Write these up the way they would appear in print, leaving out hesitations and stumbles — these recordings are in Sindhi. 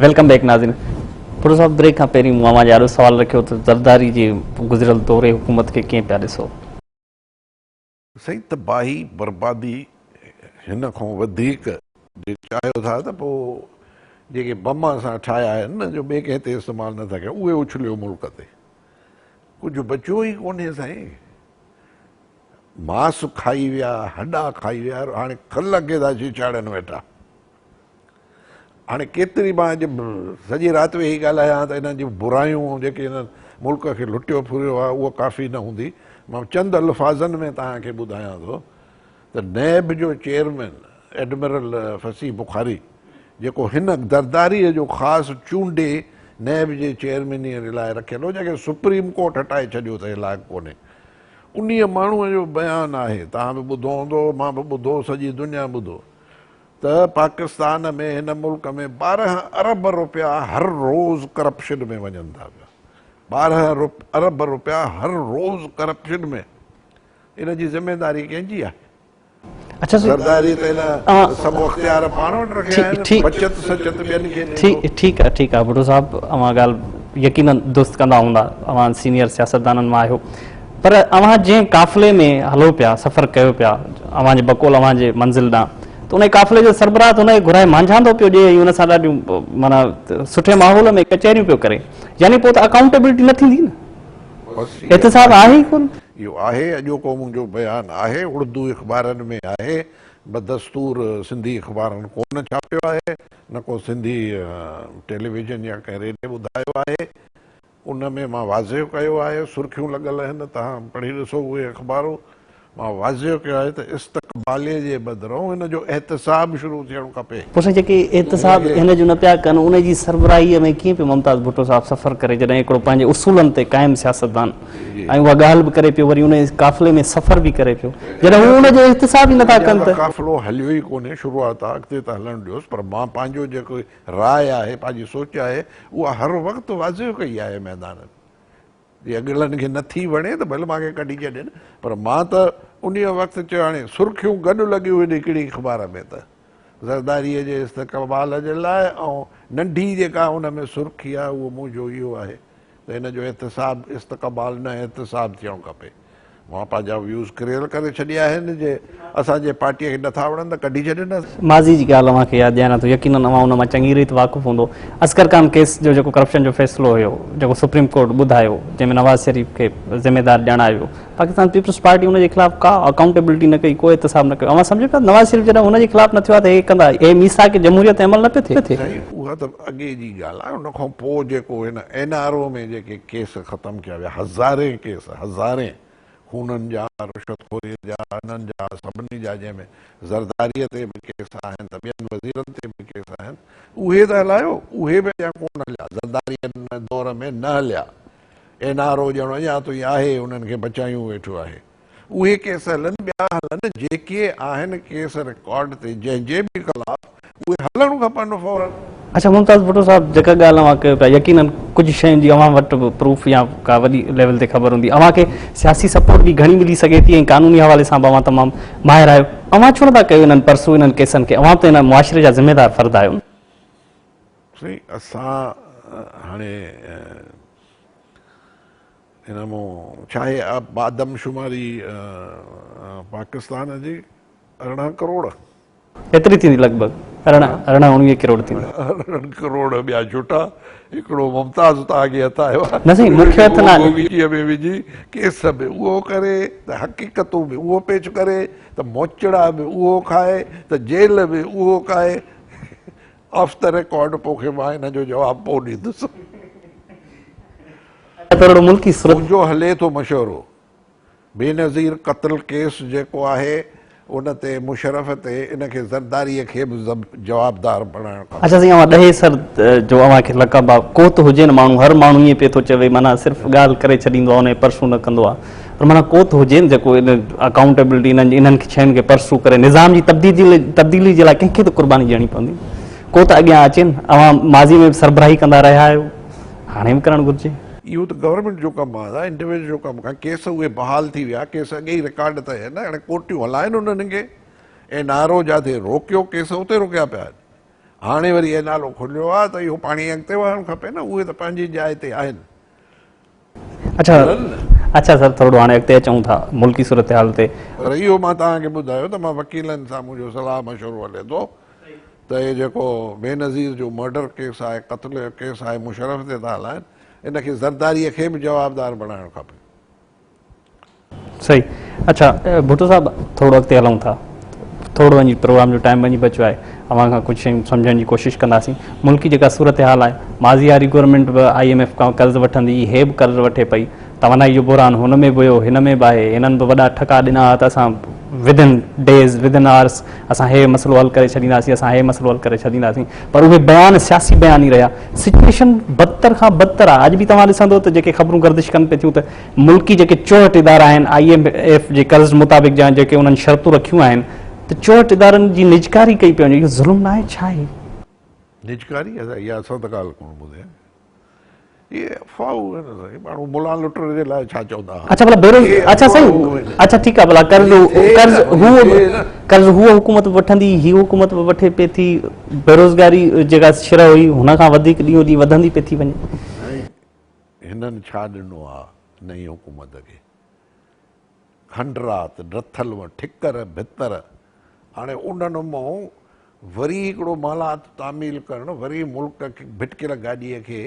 Welcome back ناظرين. ڀٽو صاحب بريڪ کان پهرين مون اوهان جي آڏو سوال رکيو ته زرداري جي گذريل دوري حڪومت کي ڪيئن پيا ڏسو؟ سائين تباهي بربادي هن کان وڌيڪ جي چاهيو ٿا ته پوء جيڪي بم اسان ٺاهيا آهن نه جو ٻئي ڪنهن تي استعمال نه ٿا ڪيون اهي اڇليو ملڪ تي ڪجهه بچيو ئي ڪونهي سائين ماس کائي ويا هڏا کائي ويا هاڻي کل کي ٿا ڇيڇاڙن ويٺا. هاڻي ڪيتري مان اڄ سڄي رات ويهي ڳالهايان ته انهن جون برايون جيڪي هنن ملڪ کي لٽيو ڦريو آهي اهو ڪافي نه هوندي. مان چند الفاظن ۾ توهان کي ٻڌايان ٿو ته نيب جو چيئرمين ايڊمرل فصيح بخاري جيڪو هن زرداريء جو خاص چونڊي نيب جي چيئرمينيء لاء رکيل هو جنهن کي سپريم ڪورٽ هٽائي ڇڏيو ته هي لائق ڪونهي انهيء ماڻهوء جو بيان آهي توهان به ٻڌو هوندو مان به ٻڌو سڄي دنيا ٻڌو ته پاڪستان ۾ هن ملڪ ۾ 12 ارب روپيا هر روز ڪرپشن ۾ وڃن ٿا پيا 12 ارب روپيا هر روز ڪرپشن ۾ ان جي ذميداري ڪنهن جي آهي؟ زرداري ته هن سڀ اختيار پاڻ وٽ رکيا آهن بچت سچت ٻين کي ڏئي ٿو. ٺيڪ آهي ٺيڪ آهي ڀٽو صاحب اوهان ڳالهه يقينن درست ڪندا هوندا اوهان سينيئر سياستدانن مان آهيو پر اوهان جنهن قافلي ۾ هلو پيا، سفر ڪيو پيا، اوهان جي بقول اوهان جي منزل ڏانهن، ته انهي قافلي جو سربراهه ته ان کي گهرائي مانجهاندو پيو ڏئي ۽ ان سان ڏاڍيون معنيٰ سٺي ماحول ۾ ڪچهريون پيو ڪري. يعني پوء ته اڪائونٽيبلٽي نه ٿيندي نه. احتساب آهي ئي ڪونه. اهو آهي، اڄوڪو منهنجو بيان آهي، اڙدو اخبارن ۾ آهي، بدستور سنڌي اخبارن ڪونه ڇاپيو آهي، نه ڪو سنڌي ٽيليويزن يا ڪنهن ريڊيو ٻڌايو آهي. ان ۾ مان واضح ڪيو آهي، سرخيون لڳل آهن، توهان پڙهي ڏسو اهي اخبارون، مان واضح ڪيو آهي ته استقبالي جي بدران هن جو احتساب شروع ٿيڻ کپي. پوء سائين جيڪي احتساب هن جو نه پيا ڪن ان جي سربراهيء ۾ ڪيئن پيو ممتاز ڀٽو صاحب سفر ڪري جڏهن هڪڙو پنهنجي اصولن تي قائم سياستدان ۽ اها ڳالهه به ڪري پيو وري ان قافلي ۾ سفر به ڪري پيو جڏهن هو ان جو احتساب ئي نٿا ڪن ته. قافلو هليو ئي ڪونهي شروعات آ اڳتي ته هلڻ ڏيوس پر مان پنهنجو جيڪو راء آهي، پنهنجي سوچ آهي، اها هر وقت واضح ڪئي آهي ميدان ۾. جي اڳلن کي نه ٿي وڻي ته ڀل مان کي ڪڍي ڇڏين، پر مان ته انهيء وقت چيو هاڻي سرخيون گڏ لڳيون هن هڪڙي اخبار ۾ ته زرداريء جي استقبال جي لاء ۽ ننڍي جيڪا ان ۾ سرخي آهي اهو منهنجو اهو آهي ته هن جو احتساب استقبال نه احتساب ٿيڻ کپي. مان پنهنجا ويوز ڪليئر ڪري ڇڏيا آهن جي اسان جي پارٽيء کي نٿا وڻن ته ڪڍي ڇڏين. ماضي جي ڳالهه اوهان کي ياد ڏياريان ٿو يقينن اوهان ان مان چڱي ريت واقف هوندو اصغر خان ڪيس جو جيڪو ڪرپشن جو فيصلو هيو جيڪو سپريم ڪورٽ ٻڌايو جنهن ۾ نواز شريف کي ذميدار ڄاڻايو ويو پاڪستان پيپلز پارٽي ان جي خلاف ڪا اڪائونٽيبلٽي نه ڪئي ڪو احتساب نه ڪيو اوهان سمجهو پيا نواز شريف جڏهن ان جي خلاف نه ٿيو آهي ته هي ڪندا هي ميثاق جمهوريت تي عمل نه پيو ٿئي. سائين اها ته اڳي جي ڳالهه آهي ان کان پوء جيڪو هن اين آر او ۾ جيڪي ڪيس ختم ڪيا ويا هزارين ڪيس هزارين خونن جا رشوت خوري جا انهن جا سڀني جا جنهن ۾ زرداري تي به ڪيس آهن ته ٻين وزيرن تي به ڪيس آهن اهي ته هلايو اهي به اڃا ڪونه هليا زرداري دور ۾ نه هليا اين آر او ڄڻ اڃا تائين آهي انهن کي بچايون ويٺو آهي اهي ڪيس هلن ٻيا هلن جيڪي آهن ڪيس رڪارڊ تي جنهن جي به خلاف اهي هلڻ کپن فورن. اڇا ممتاز ڀٽو صاحب جيڪا ڳالهه اوهان ڪيو پيا يقينن ڪجهه شين جي اوهان وٽ به پروف يا ڪا وڏي ليول تي خبر هوندي اوهان کي سياسي سپورٽ به گهڻي ملي سگهي ٿي ۽ قانوني حوالي سان به اوهان تمام ماهر آهيو اوهان ڇو نٿا ڪيو انهن پرسو انهن ڪيسن کي اوهان به ته هن معاشري جا ذميدار فرد آهيو نه. سائين اسان هاڻي هن مون ڇا آهي آدمشماري پاڪستان جي 18 ڪروڙ. ايتري ٿيندي لڳ ڀڳ 18 18 19 ڪروڙ ٿيندي. 18 ڪروڙ ٻيا ڇٽا هڪڙو ممتاز توهان کي هٿ آيو آهي. نه سائين مون کي هٿ نه آيو. ڳچيء ۾ وجهي ڪيس به اهو ڪري ته حقيقتون به اهو پيش ڪري ته موچڙا به اهو کائي ته جيل به اهو کائي. آف the record پوکي مان ان جو جواب پوء ڏيندس. منهنجو هلي ٿو مشورو. بينظير قتل ڪيس جيڪو آهي ان تي مشرف تي ان کي زرداري کي به جوابدار بڻائڻ کپي. اڇا سائين اوهان ڏهيسر جو اوهان کي لقب آ ڪو ته هجي نه ماڻهو هر ماڻهو ائين پئي ٿو چوي معنيٰ صرف ڳالهه ڪري ڇڏيندو آ ان کي پرسو نه ڪندو آ پر معنيٰ ڪو ته هجي نه جيڪو ان اڪائونٽيبلٽي انهن انهن شين کي پرسو ڪري نظام جي تبديلي تبديلي جي لاء ڪنهن کي ته قرباني ڏيڻي پوندي ڪو ته اڳيان اچي نه اوهان ماضي ۾ به سربراهي ڪندا رهيا آهيو هاڻي به ڪرڻ گهرجي. اهو ته گورنمينٽ جو ڪم آهي انڊيويجوئل جو ڪم ڪانه ڪيس اهي بحال ٿي ويا ڪيس اڳي ئي رڪارڊ تي آهن هاڻي ڪورٽيون هلائن انهن کي اين آر او جاٿي روڪيو ڪيس اتي روڪيا پيا آهن. هاڻي وري اهي نالو کليو آهي ته اهو پاڻي اڳتي وهڻ کپي نه، اهي ته پنهنجي جاء تي آهن. اڇا اڇا سر ٿورڙو هاڻي اڳتي اچون ٿا ملڪي صورتحال تي. پر اهو مان توهان کي ٻڌايو ته مان وڪيلن سان منهنجو صلاح مشورو هلي ٿو ته هي جيڪو بينظير جو مرڊر ڪيس آهي، قتل جو ڪيس آهي مشرف تي ٿا هلائن، ان کي زرداري کي به جوابدار بڻائڻ کپي. صحيح اڇا ڀٽو صاحب ٿورڙو اڳتي هلون ٿا ٿورڙو وڃي پروگرام جو ٽائيم وڃي بچيو آهي اوهان کان ڪجهه شيون سمجهڻ جي ڪوشش ڪنداسين ملڪي جيڪا صورتحال آهي ماضي واري گورنمينٽ به I M F کان قرض وٺندي هي به قرض وٺي پئي توانائي جو بحران هن ۾ به هيو هن ۾ به آهي هنن به وڏا ٺڪا ڏنا هئا ته اسان ودن ڊيز ودن آورس اسان هي مسئلو حل ڪري ڇڏينداسين اسان هي مسئلو حل ڪري ڇڏينداسين پر اهي بيان سياسي بيان ئي رهيا سچويشن بدتر کان بدتر آهي اڄ به توهان ڏسندو ته جيڪي خبرون گردش ڪن پئي ٿيون ته ملڪي جيڪي چوهٺ ادارا آهن I M F جي قرض مطابق جا جيڪي انهن شرطون رکيون آهن ته چوهٺ ادارن جي نجڪاري ڪئي پئي وڃي اهو ظلم ناهي ڇا آهي؟ نجڪاري اها اسان ته ڳالهه ڪونه ٻڌي آهي اهي افواهون آهن سائين ماڻهو ملان لٽڻ جي لاء ڇا چوندا ها اڇا ڀلا بيروز اڇا سائين اڇا ٺيڪ آهي ڀلا قرض قرض هو قرض هو حڪومت به وٺندي هي حڪومت به وٺي پئي ٿي بيروزگاري جيڪا شرح هئي هن کان وڌيڪ ڏينهون ڏينهن وڌندي پئي ٿي وڃي. هنن ڇا ڏنو آ نئين حڪومت کي؟ کنڊرات، ڊٿل و ٺڪر ڀتر، هاڻي انهن مئون وري هڪڙو محلات تعميل ڪرڻ، وري ملڪ کي ڀٽڪيل گاڏيء کي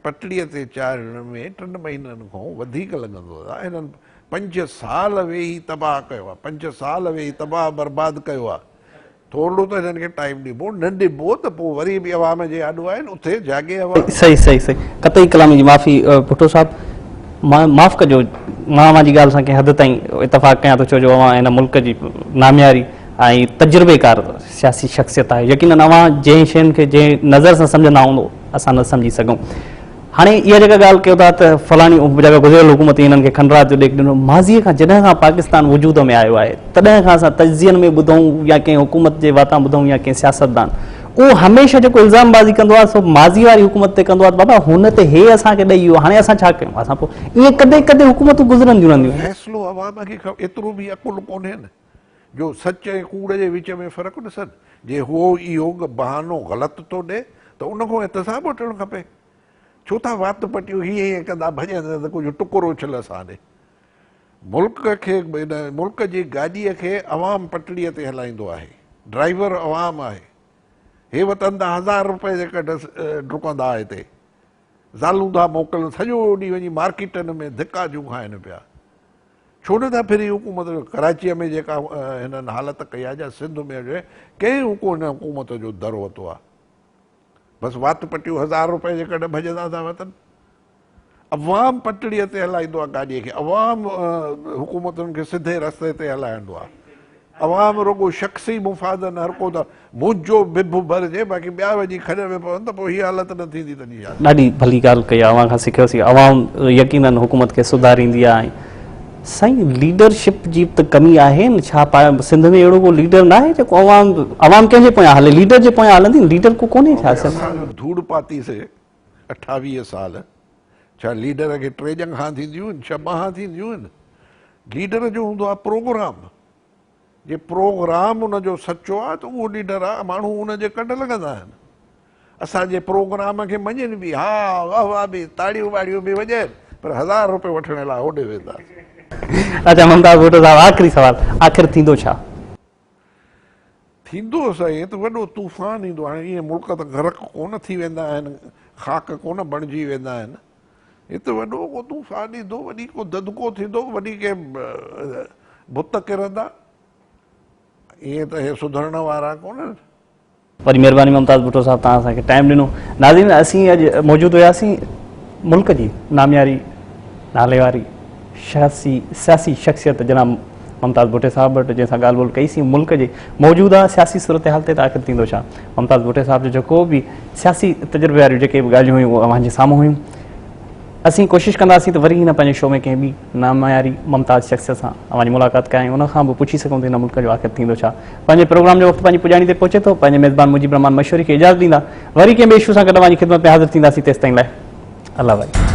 پٽڙيء تي چاڙهڻ ۾ ٽن مهينن کان وڌيڪ لڳندو آ. هنن پنج سال ويهي تباهه ڪيو آ، پنج سال ويهي تباهه برباد ڪيو آ. ٿورڙو ته هنن کي ٽائيم ڏبو، نه ڏبو ته پوء وري به عوام جي آڏو آهن، اٿي جاڳي عوام. صحيح صحيح صحيح قطعي ڪلامي جي معافي ڀٽو صاحب مان معاف ڪجو مان اوهان جي ڳالهه سان ڪنهن حد تائين اتفاق ڪيان ٿو ڇو جو اوهان هن ملڪ جي نامياري ۽ تجربيڪار سياسي شخصيت آهيو يقينن اوهان جنهن شين کي جنهن نظر سان سمجهندا هوندو اسان نه سمجهي سگهون هاڻي اها جيڪا ڳالهه ڪيو ٿا ته فلاڻي جيڪا گذريل حڪومت هئي انهن کي کنڊرات جو ڏيک ڏنو، ماضيء کان جڏهن کان پاڪستان وجود ۾ آيو آهي تڏهن کان اسان تجزين ۾ ٻڌون يا ڪنهن حڪومت جي واتان ٻڌون يا ڪنهن سياستدان اهو هميشه جيڪو الزام بازي ڪندو آهي سو ماضي واري حڪومت تي ڪندو آهي ته بابا هن ته هي اسان کي ڏئي ويو هاڻي اسان ڇا ڪيون اسان پوء ائين ڪڏهن ڪڏهن حڪومتون گذرنديون رهنديون آهن. فيصلو عوام کي ايترو به عقل ڪونهي نه جو سچ ۽ ڪوڙ جي وچ ۾ فرق ڏسن جي هو اهو بهانو غلط ٿو ڏئي ته ان کان احتساب وٺڻ کپي. ڇو ٿا وات پٽيون هيئن هيئن ڪندا ڀڄن ته ڪجهه ٽڪر اڇل اسان ڏي. ملڪ کي ان ملڪ جي گاڏيء کي عوام پٽڙيء تي هلائيندو آهي. ڊرائيور عوام آهي. هي وتن ٿا هزار روپئي جي ڪڍ ڊڪندا هتي. زالون ٿا موڪلن سڄو ڏينهن وڃي مارڪيٽن ۾ ڌڪا ٿيون کائن پيا. ڇو نه ٿا ڦري حڪومت جو ڪراچيء ۾ جيڪا هنن حالت ڪئي آهي جا سنڌ ۾ هجي ڪنهن ڪو هن حڪومت جو در وتو آهي. بس وات پٽيون هزار روپئي جي ڪڍ ڀڄندا ٿا وتن. عوام پٽڙيء تي هلائيندو آهي گاڏيء کي، عوام حڪومتن کي سڌي رستي تي هلائيندو آهي. عوام رڳو شخصي مفادن هر ڪو ته منهنجو ڀڀ ڀرجي باقي ٻيا وڃي کڏ ۾ پون ته پوء هيء حالت نه ٿيندي تڏهن ڇا؟ ڏاڍي ڀلي ڳالهه ڪئي آهي اوهان کان سکيوسين عوام يقينن حڪومت کي سڌاريندي آهي ۽ سائين ليڊر شپ جي به ته ڪمي آهي نه ڇا سنڌ ۾ اهڙو ڪو ليڊر ناهي جيڪو عوام عوام ڪنهن جي پويان هلي ليڊر جي پويان هلندي نه ليڊر ڪو ڪونهي ڇا سنڌ اسان جو ڌوڙ پاتي سي 28 سال ڇا ليڊر کي ٽي ڄنگهان ٿينديون آهن ڇهه ٻانهان ٿينديون آهن ليڊر جو هوندو آهي پروگرام جي پروگرام ان جو سچو آهي ته اهو ليڊر آهي ماڻهو ان جي ڪڍ لڳندا آهن اسان جي پروگرام کي مڃين به ها واه واه به تاڙيون ٻاڙيون به وڄائين پر هزار روپيه وٺڻ لاء هوڏي وينداسين. اچا ممتاز ڀٽو صاحب آخري سوال آخر ٿيندو ڇا؟ ٿيندو سائين ته وڏو طوفان ايندو هاڻي ائين ملڪ ته غرق ڪونه ٿي ويندا آهن خاڪ ڪونه بڻجي ويندا آهن هي ته وڏو ڪو طوفان ايندو وڏي ڪو ڌڌڪو ٿيندو وڏي ڪي بت ڪرندا ائين ته هي سڌرڻ وارا ڪونهن. وڏي مهرباني ممتاز ڀٽو صاحب توهان اسان کي ٽائيم ڏنو. ناظرين اسين اڄ موجود هياسين ملڪ جي نامياري ناليواري شخصي سياسي شخصيت جناب ممتاز ڀٽي صاحب وٽ جنهن سان ڳالهه ٻولهه ڪئي سين ملڪ جي موجوده سياسي صورتحال تي ته آخر ٿيندو ڇا ممتاز ڀٽي صاحب جو جيڪو به سياسي تجربي واريون جيڪي به ڳالهيون هيون اوهان جي سامهون هيون اسين ڪوشش ڪنداسين ته وري هن پنهنجي شو ۾ ڪنهن ٻي نامياري ممتاز شخصيت سان اوهان جي ملاقات ڪرايون ان کان به پڇي سگهون ته هن ملڪ جو آخر ٿيندو ڇا پنهنجي پروگرام جو وقت پنهنجي پڄاڻي تي پهچي ٿو پنهنجي ميزبان مجيب الرحمان مشوري کي اجازت ڏيندا وري ڪنهن ٻئي اشو سان گڏ اوهان جي خدمت ۾ حاضر ٿينداسين تيستائين لاء الله واري.